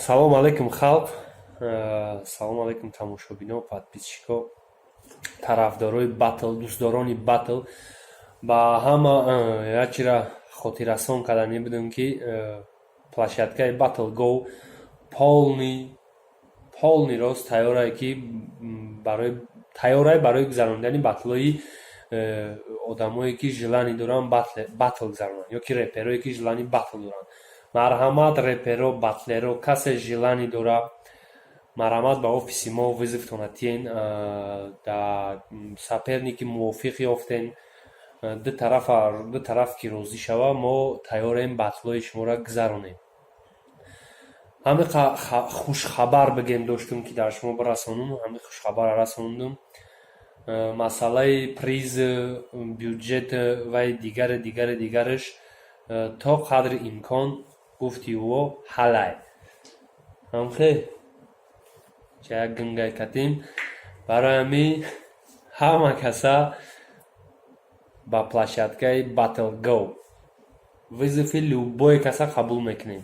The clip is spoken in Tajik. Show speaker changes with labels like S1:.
S1: Салом алейкум, халқ, салом алейкум, тамошобино, подписчико, тарафдорои батл, дӯстдорони батл. Ба ҳама як чира хотиррасон карданӣ будем, ки площадкаи Battle Go полный рост тайёрае, ки барои тайёрае барои гузаронидани батлҳои одамое, ки желание доранд батл гузаронанд, ё ки реперое, ки желание батл доранд. Марҳамат, реперо, батлеро, касе желание дора, марҳамат, ба офиси мо вызовтона тиен. Да соперники мувофиқ ёфтен, ду тараф ки розӣ шава, мо тайёрем батлҳои шуморо гузаронем. Ҳамин хушхабар бигем доштум, ки дар шумо бирасонум, ҳамин хушхабарро расондум. Масъалаи приз, бюджет вай дигаре, дигаре, дигараш то қадри имкон гуфти ӯ ҳалай. Ҳамхе як гингай катим. Барои ҳамин ҳама каса ба площадкаи Battle Go вызови любой каса қабул мекунем.